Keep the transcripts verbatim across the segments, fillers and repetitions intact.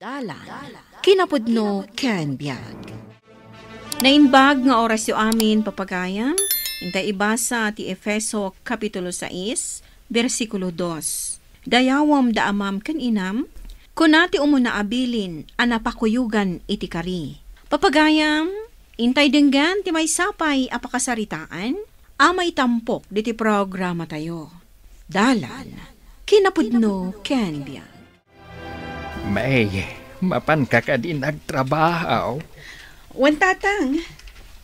Dalan, kinapudno ken biag. Naimbag nga orasyo amin, papagayam, intay ibasa ti Efeso Kapitulo sais, bersikulo dos. Dayawem da amam ken inam, kuna ti umuna a bilin a napakuyogan iti kari. Papagayam, intay denggen ti maysa pay a pakasaritaan a maitampok diti programatayo. Dalan, kinapudno ken biag. May, mapanka kadin agtrabaho? Wen, Tatang.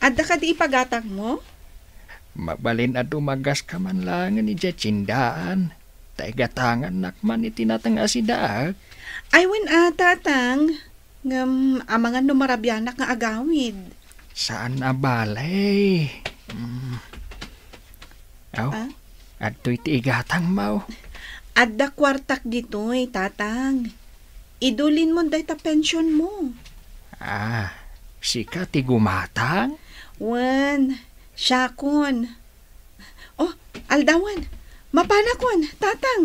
Adda kadi ipagatangmo? Mabalin a dumagaska man laengen idiay tiendaan, ta igatangannak man iti nateng a sidaak. Ay, wen a, Tatang. Ngem amangan no marabianak nga agawid. Saan a bale. Mm. Aw, Ah? Adtoy ti igatangmo. Adda kuartak ditoy, Tatang. Idulinmon dayta pensionmo. Ah, sika ti gumatang? Wen, siakon. Oh, aldawen. Mapanakon, Tatang.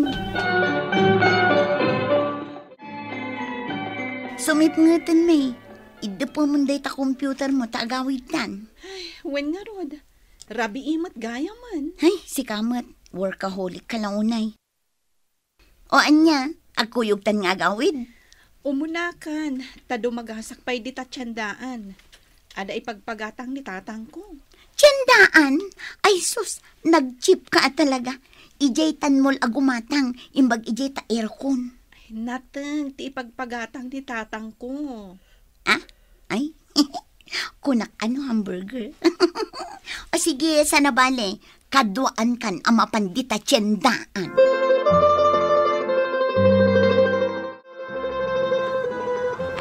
Sumipngeten, May. Iddepemon dayta computermo ta agawidtan. Ay, wen ngarud. Rabii met gayamen. Ay, sika met. Workaholic ka la unay. O ania, agkuyogtan nga agawid? Umunakan, ta dumagasak pay dita tiendaan. Adda ipagpagatang ni tatangko. Tiendaan? Ay sus, nagchip ka a talaga. Idiay tan mall a gumatang, imbag idiay ta aircon. Ay, nateng ti ipagpagatang ni tatangko. Ah? Ay? Kunak ano hamburger? O sige, sana bale, kaduaankan a mapan dita tiendaan.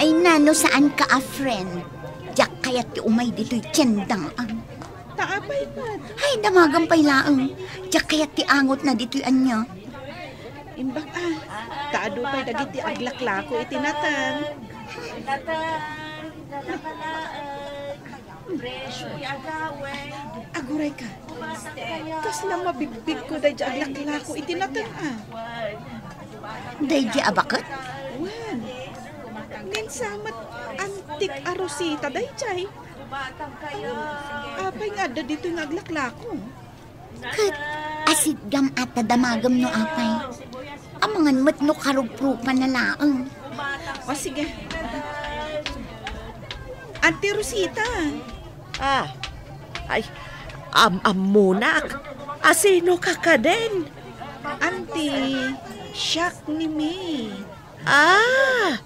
Ay na, no saan ka a friend, diak kayat ti umay ditoy tiendaan. Ta apay met? Ay, damagam pay laeng. Diak kayat ti angotna ditoy ania. Imbag a, ta adu pay dagiti aglaklako iti nateng. Nateng, nakalaeng. Presyo ti agawid. Aguray ka. Kasla mabigbigko daydi aglaklako iti nateng a. Daydi a baket? Wen. Ninsamet antik a rosita daydiay. Apay nga adda ditoy nga aglaklako? Ket asitgam a ta damagem no apay. Amangan met no karuprupanna laeng. O, sige. Auntie Rosita. Ah, ay, am-ammonak. Asino ka kadin? Auntie, siak ni May. Ah,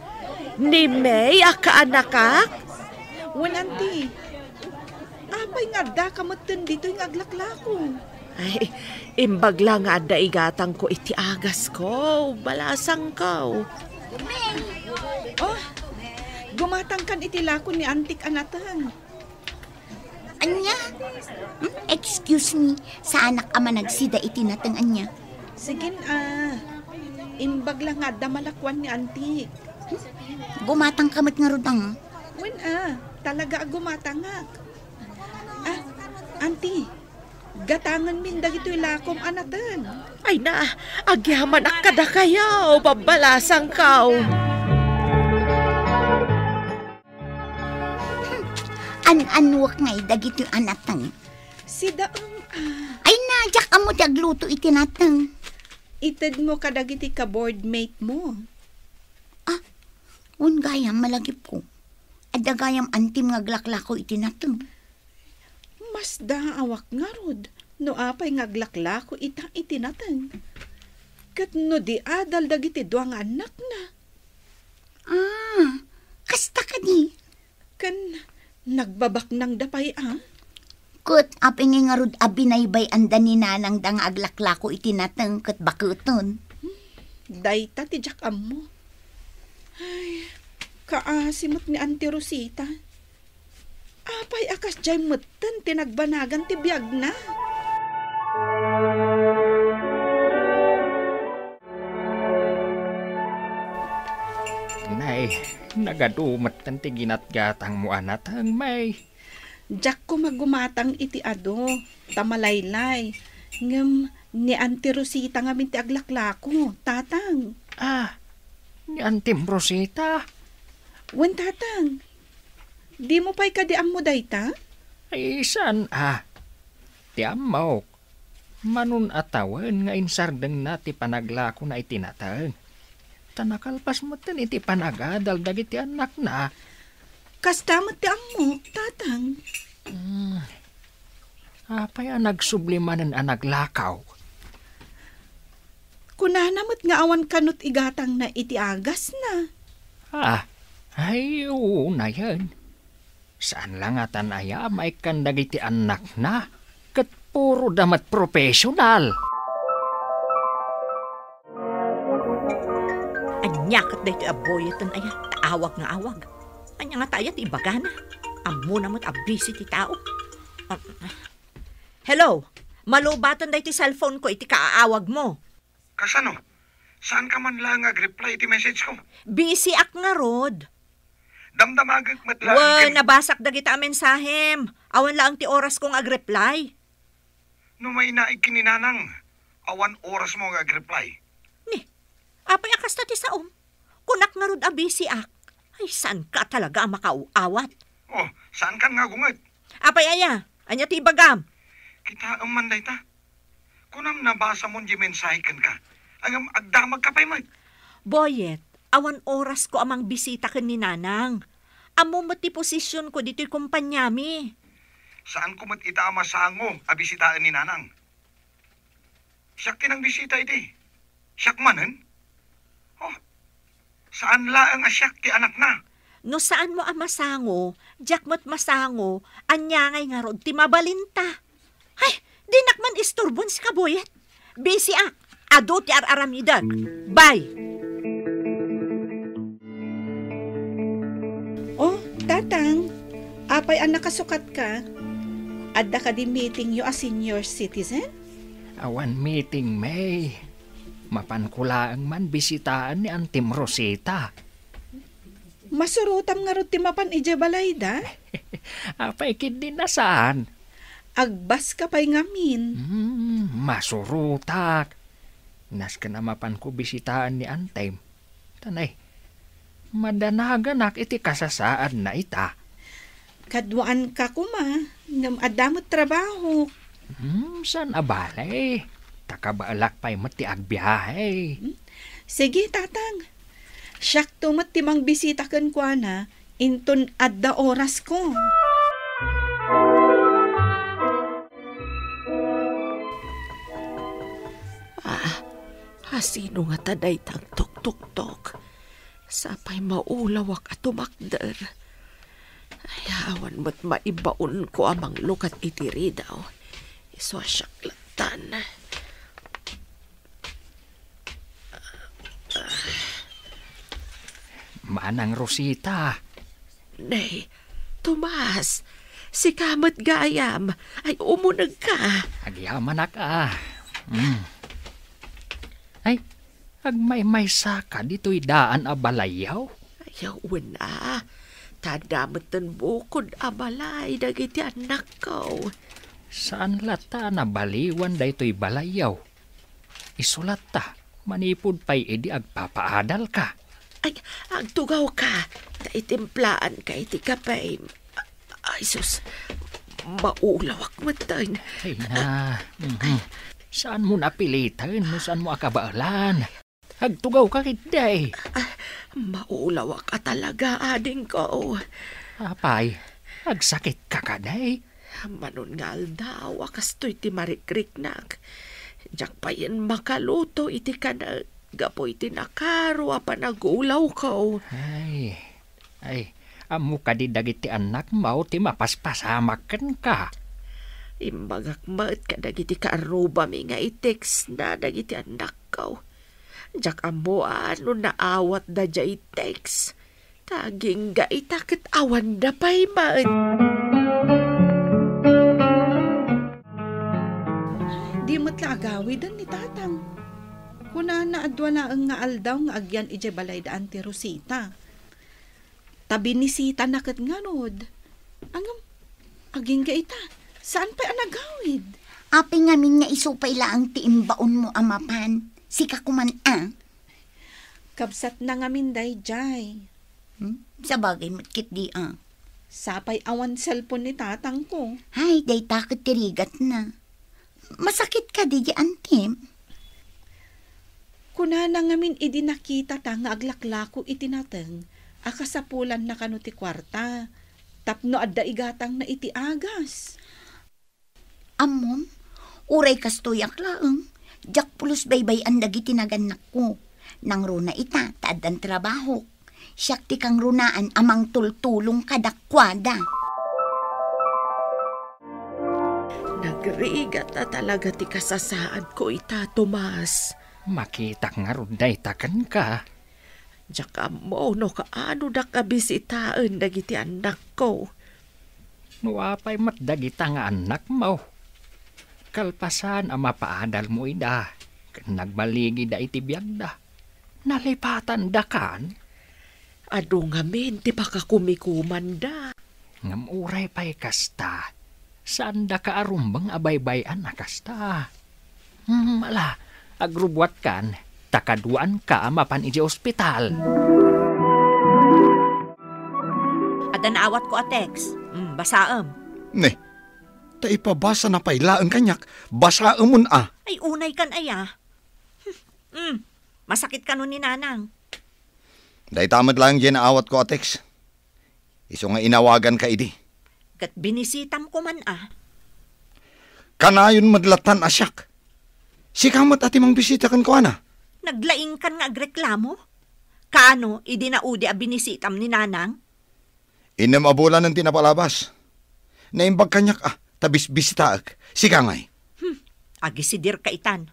ni May a kaanakak? Wen, Auntie. Apay nga addaka metten ditoy nga aglaklako? Ay, imbag la nga adda igatangko iti agasko, balasangko. Oh, gumatangkan iti lako ni Antik a nateng. Ania? Hmm? Excuse me, saanak a managsida iti nateng ania? Sige, ah. Imbag la nga adda malakuan ni Antik. Gumatang ka met ngarud, ah. Wen, ah, talaga a gumatangak. Ah, Auntie, gatangenmin dagitoy lakom a nateng. Ay na, agyamanak kadakayo, babbalasangko. An-anuak ngay dagitoy a nateng. Sida, um, ah. Ay na, diak ammo ti agluto iti nateng. Itedmo kadagiti ka-boardmate mo. Ah, wen gayam malagipko. Adda gayam antim nga aglaklako iti nateng. Masdaawak ngarud no apay nga aglaklako ita iti nateng. Ket no di adal dagiti dua nga annakna. Ah, kasta kadi? Ken nagbabaknangda pay a? Ket apay ngay ngarud a binaybay-anda ni nanangda nga aglaklako iti nateng ket baketen? Dayta ti diak ammo. Ay, kaasi met ni Auntie Rosita. Apay a kasdiay metten ti nagbanagan ti biagna? Nay, nagadu metten ti ginatgatangmo a nateng, May. Diak koma gumatang iti adu, ta malaylay. Ngem ni Auntie Rosita ngamin ti aglaklako, Tatang. Ah, ni Antim Rosita? Wen, Tatang, dimo pay kadi ammo dayta? Ay, saan a? Ti ammok, manon a tawen nga insardengna ti panaglakona iti nateng. Ta nakalpas metten iti panagadal dagiti annakna. Kasta met ti ammok, Tatang. Hmm. Apay a nagsubli manen a naglakaw? Kunana met nga awan kanut igatangna iti agasna. Ah, ay, oo nayen. Saan la ngatan aya a maikkan dagiti annakna? Ket puro da met professional. Ania ket daytoy a Boyet aya? Ta awag nga awag. Ania ngata aya ti ibagana? Ammona met a busy ti tao. Ah, hello? Malubaten daytoy cellphone ko iti kaaawag mo. Kasano? Saan ka man laeng nga ag-reply iti message ko? Busy ak ngarud. Damdamagek met laeng. Wen, ken nabasak dagita a mensahem. Awan laeng ti oras ko nga ag-reply. No mainaig ken ni Nanang, awan oras mo nga ag-reply. Ni, apay a kasta ti saom? Kunak ngarud a busy ak. Ay, saan ka talaga a makaaw-awat? Oh, saan kan nga gunget? Apay aya? Ania ti ibagam? Kitaem man dayta. Kunam nabasa mon di mensahe kenka. Ngem agdamag ka pay met. Boyet, awan oras ko a mangbisita ken ni Nanang. Ammo met ti posisyon ko ditoy kompaniami. Saan ko met ita a masango a bisitaen ni Nanang. Siak ti nangbisita iti. Siak manen? Oh, saan laeng a siak ti anakna. No saan mo a masango, diak met masango, ania ngay ngarud ti mabalinta? Ay, dinak man isturbon, sika Boyet. Busy ak. Adu ti ar-aramidek. Bye. Oh, Tatang, apay a nakasukatka? Adda kadi meetingyo a senior citizen? Awan meeting, May. Mapanko laeng man bisitaen ni Antim Rosita. Masurotam ngarud ti mapan idiay balayda? Apay ketdi a saan? Agbaska pay ngamin. Hmm, masurotak. Nasken a mapanko bisitaen ni Antim. Ta nay, madanaganak iti kasasaadna ita. Kaduaanka koma, ngem adda met trabahok. Hmm, saan a bale? Ta kabaelak pay met ti agbiahe. Hmm? Sige, Tatang. Siakto met ti mangbisita kenkuana inton adda orasko. Ah, asino ngata dayta agtuktuktok? Sapay maulawak a tumakder. Ay, awan met maibaonko a manglukat iti ridaw. Isu a siak lattan. Manang Rosita. Nay, Tomas, sika met gayam. Ay, umunegka. Agyamanak a. Mm. Ay, agmaymaysaka ditoy daan a balayyo? Ay, wen a. Ta adda metten bukod a balay dagiti annakko. Saan latta a nabaliwan daytoy balayyo? Isu latta, manipud pay idi agpapaadalka. Ay, agtugawka, ta itimplaanka iti kape. Ay, sus, maulawak metten. Ay na, mhm. Saan mo napilitan no saan mo a kabaelan? Agtugawka ketdi. Ah, maulawak a talaga, adingko. Apay, agsakitka kadi? Manon nga aldaw a kastoy ti marikriknak. Diak payen makaluto iti kanek gapu iti nakaro a panagulawko. Ay, ay, ammo kadi dagiti annakmo ti mapaspasamak kenka? Imbagak met kadagiti kaarrubami nga i-textna dagiti annakko. Diak ammo a no naawatda diay text. Ta agingga ita ket awanda pay met. Di met la agawiden ni Tatang. Kunana a dua laeng nga aldaw nga agyan idiay balayda Anti Rosita. Ta binisitana ket ngarud. Ngem, agingga ita, saan pay a nagawid? Apay ngamin nga isu pay laeng ti imbaonmo a mapan? Sika koman a? Kabsatna ngamin daydiay. Hmm? Sabagay met ketdi, a. Sapay awan cellphone ni tatangko. Hay, dayta ket ti rigatna. Masakit kadi, antim? Kunana ngamin idi nakitata nga aglaklako iti nateng a kasapulanna kano ti kuarta tapno adda igatangna iti agas. Ammom, uray kastoyak laeng, diak pulos baybay-an dagiti nagannakko. Nangruna ita, ta addan trabahok. Siak ti kangrunaan a mangtultulong kadakuada. Nagrigat a talaga ti kasasaadko ita, Tomas. Makitak ngarud dayta kenka. Diak ammo no kaanodak a bisitaen dagiti annakko. No apay met dagita nga annakmo? Kalpasan a mapaadalmo ida, ken nagbaligida iti biagda. Nalipatandakan? Adu ngamin ti pakakumikomanda. Ngem uray pay kasta, saandaka a rumbeng a baybay-an a kasta. Hmm, ala, agrubbuatkan, ta kaduaanka a mapan idiay ospital. Adda naawatko a text. Hmm, basaem. Ne, ta ipabasana pay laeng kaniak, basaemon a. Ay, unaykan aya. Hmm, masakit kano ni Nanang. Dayta met laeng diay naawatko a text. Isu nga inawaganka idi. Ket binisitam koman a. Kanayon met lattan a siak. Sika met a ti mangbisita kenkuana. Naglaingkan nga agreklamo? Kano idi naudi a binisitam ni Nanang? Innem a bulanen ti napalabas. Naimbag kaniak a, ta bisbisitaek. Sika ngay. Hmm, agisidirka itan.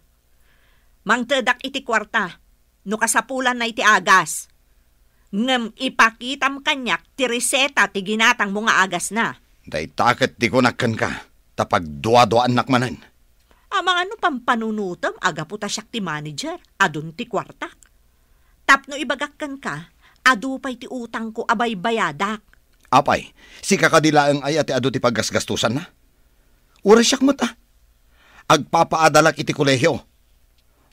Mangtedak iti kuarta, no kasapulanna iti agas. Ngem ipakitam kaniak ti reseta ti ginatangmo nga agasna. Dayta ket ti kunak kenka, ta pagduaduaannak manen. Amangan no pampanunotem a gapu ta siak ti manager, adun ti kuartak. Tapno ibagak kenka, adu pay ti utangko a baybayadak. Apay, sika kadi laeng aya ti adu ti paggasgastosanna? Uray siak met a. Agpapaadalak iti kolehio.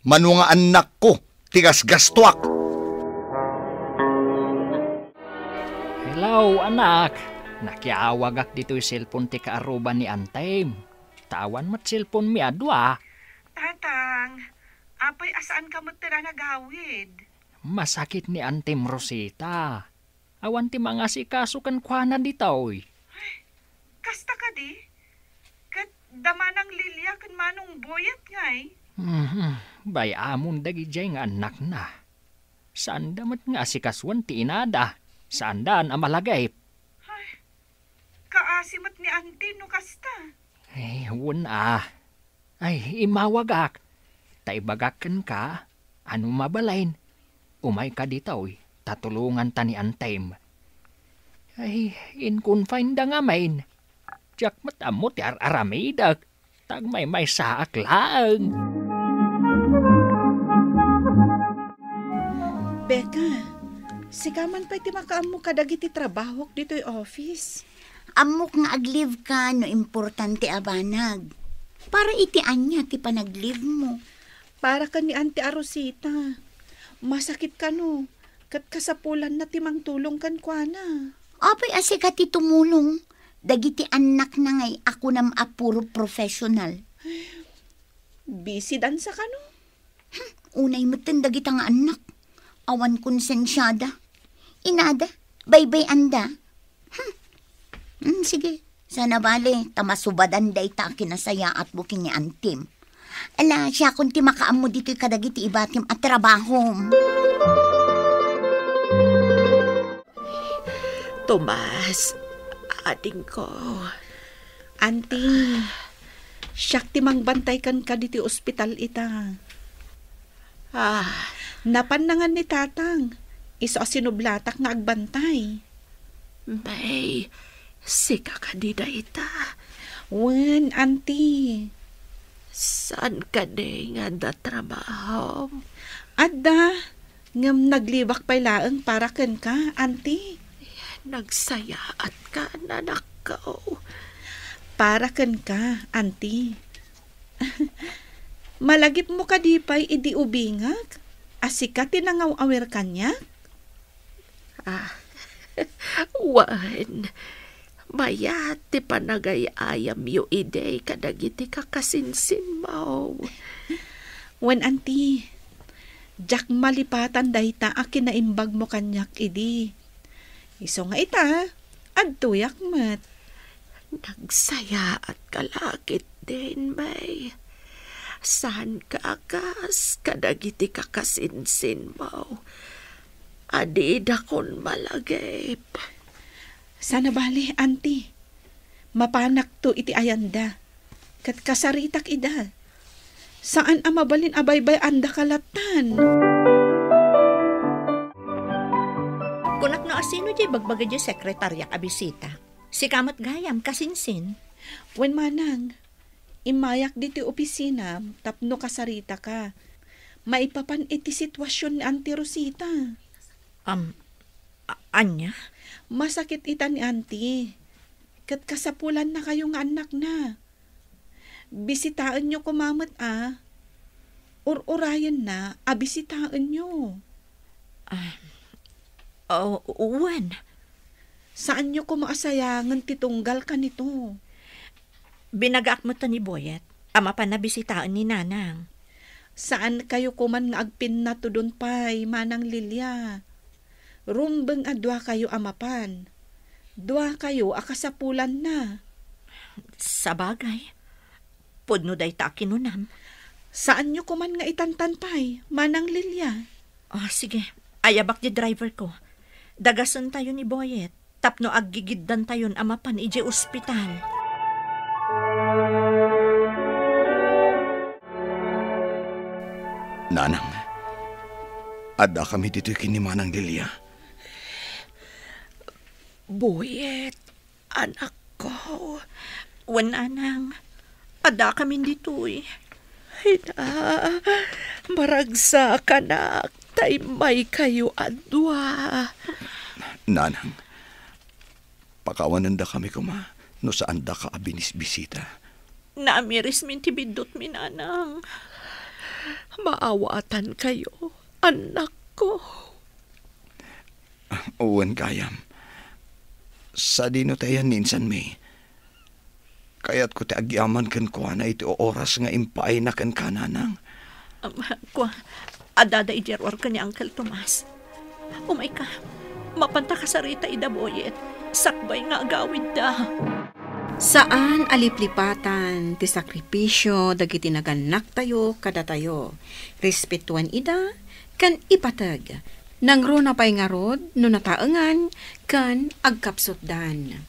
Mano nga annakko ti gasgastoak. Hello, anak. Nakiawagak ditoy cellphone ti kaaruba ni Antem. Ta awan met cellphone mi a dua. Tatang, apay a saanka met ti nagawid? Masakit ni Antem Rosita. Awan ti mangasikaso kenkuana ditoy. Kasta kadi? Ket da Manang Lilia ken Manong Boyet ngay? Mhm. Bay-amon dagidiay nga annakna. Saanda met nga asikasuen ti inada. Saandan a malagip. Ay, kaasi met ni Antem no kasta. Ay, wen a. Ay, immawagak. Ta ibagak kenka, a no mabalin, umayka ditoy, ta tulonganta ni Antem. Ay, in-confine da ngamin. Diak met ammo ti ar-aramidek. Ta agmaymaysaak laeng. Becca, sika man pay ti makaammo kadagiti trabahok ditoy office. Ammok nga ag-leave ka no importante a banag. Para iti ania ti panag-leave mo? Para ken ni Auntie a Rosita. Masakit kano, ket kasapulanna ti mangtulong kenkuana. Apay a sika ti tumulong? Dagiti annakna ngay a kunam a puro professional. Busy dansa kano? Hmm, unay metten dagita nga annak. Awan konsensiada. Inada, baybay-anda. Hmm. Hmm, sige. Sana bale, ta masubadan dayta a kinasayaatmo ken ni Antem. Ala, siakon ti makaammo ditoy kadagiti ibatim a trabahom. Tomas, adingko. Auntie, siak ti mangbantay kenka ditoy ospital ita. Ah. Napanna ngan ni Tatang. Isu a sinublatak nga agbantay. Bay, sika kadi dayta? Wen, Auntie. Saan kadi nga adda trabahom? Adda. Ngem naglibak pay laeng para kenka, Auntie. Nagsayaatka, anakko. Para kenka, Auntie. Malagipmo kadi pay idi ubingak a sika ti nangaw-awir kaniak? Ah, Wen, mayat ti panagay-ayamyo idi kadagiti kakasinsinmo. Wen, anti, diak malipatan dayta a kinaimbagmo kaniak idi. Isu nga ita, adtoyak met. Nagsayaatka la ketdin, May. Saanka a kas kadagiti kakasinsinmo a didakon malagip. Saan a bale, anti. Mapanakto iti ayanda, ket kasaritak ida. Saan a mabalin a baybay-andaka lattan. Kunak no asino diay bagbaga diay sekretariak a bisita. Sika met gayam, kasinsin. Wen manang, immayak ditoy opisina tapno kasaritaka. Maipapan iti situasion ni Auntie Rosita. Am, a-, ania? Masakit ita ni Auntie. Ket kasapulannakayo nga annakna. Bisitaenyo koma met a. Ur-urayenna a bisitaenyo. Ah, oh, wen. Saanyo koma a sayangen ti tunggal kanito. Binagaak met ni Boyet a mapan a bisitaen ni Nanang. Saankayo koman nga agpinnatudon pay, Manang Lilia. Rumbeng a duakayo a mapan. Duakayo a kasapulanna. Sabagay, pudno dayta a kinunam. Saanyo koman nga itantan pay, Manang Lilia. Ah, sige. Ayabak ti driver ko. Dagasentayo ni Boyet tapno aggigiddantayon a mapan idiay ospital. Nanang, addakami ditoy ken ni Manang Lilia. Boyet, anakko. Wen, Nanang, addakamin ditoy. Ina, maragsakanak, ta immaykayo a dua. Nanang, pakawanendakami koma no saandaka a binisbisita. Namirismin ti biddutmi, Nanang. Maawatankayo, annakko. Wen gayam. Sadino ti ayan ni insanmi? Kayatko ti agyaman kenkuana iti oras nga impaayna kenka, Nanang. Am, kua, addada idiay ruar ken ni Uncle Tomas. Umayka, mapanta kasarita ida, Boyet. Sakbay nga agawidda. Saan a liplipatan ti sakripisio dagiti nagannaktayo kadatayo. Respetuen ida ken ipateg. Nangruna pay ngarud no nataengan ken agkapsutdan.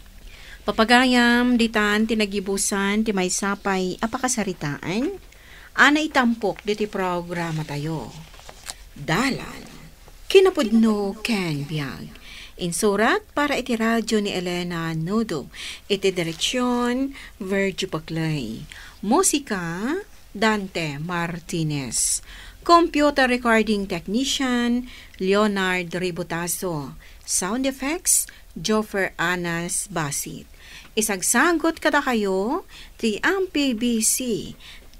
Papagayam, ditan ti nagibusan ti maysa pay a pakasaritaan a naitampok ditoy programatayo. Dalan, kinapudno ken biag. Insurat para iti radio ni Elena Nudo. Iti direksion, Virgie Paclay. Musika, Dante Martinez. Computer recording technician, Leonard Ributazo. Sound effects, Joffer Anas Basit. Isagsagut kadakayo ti M P B C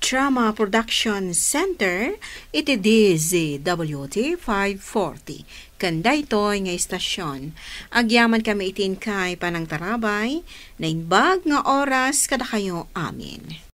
Drama Production Center iti D Z W T five forty. Ken daytoy nga istasyon, agyamankami iti inkay panangtarabay, naimbag nga oras kadakayo amin.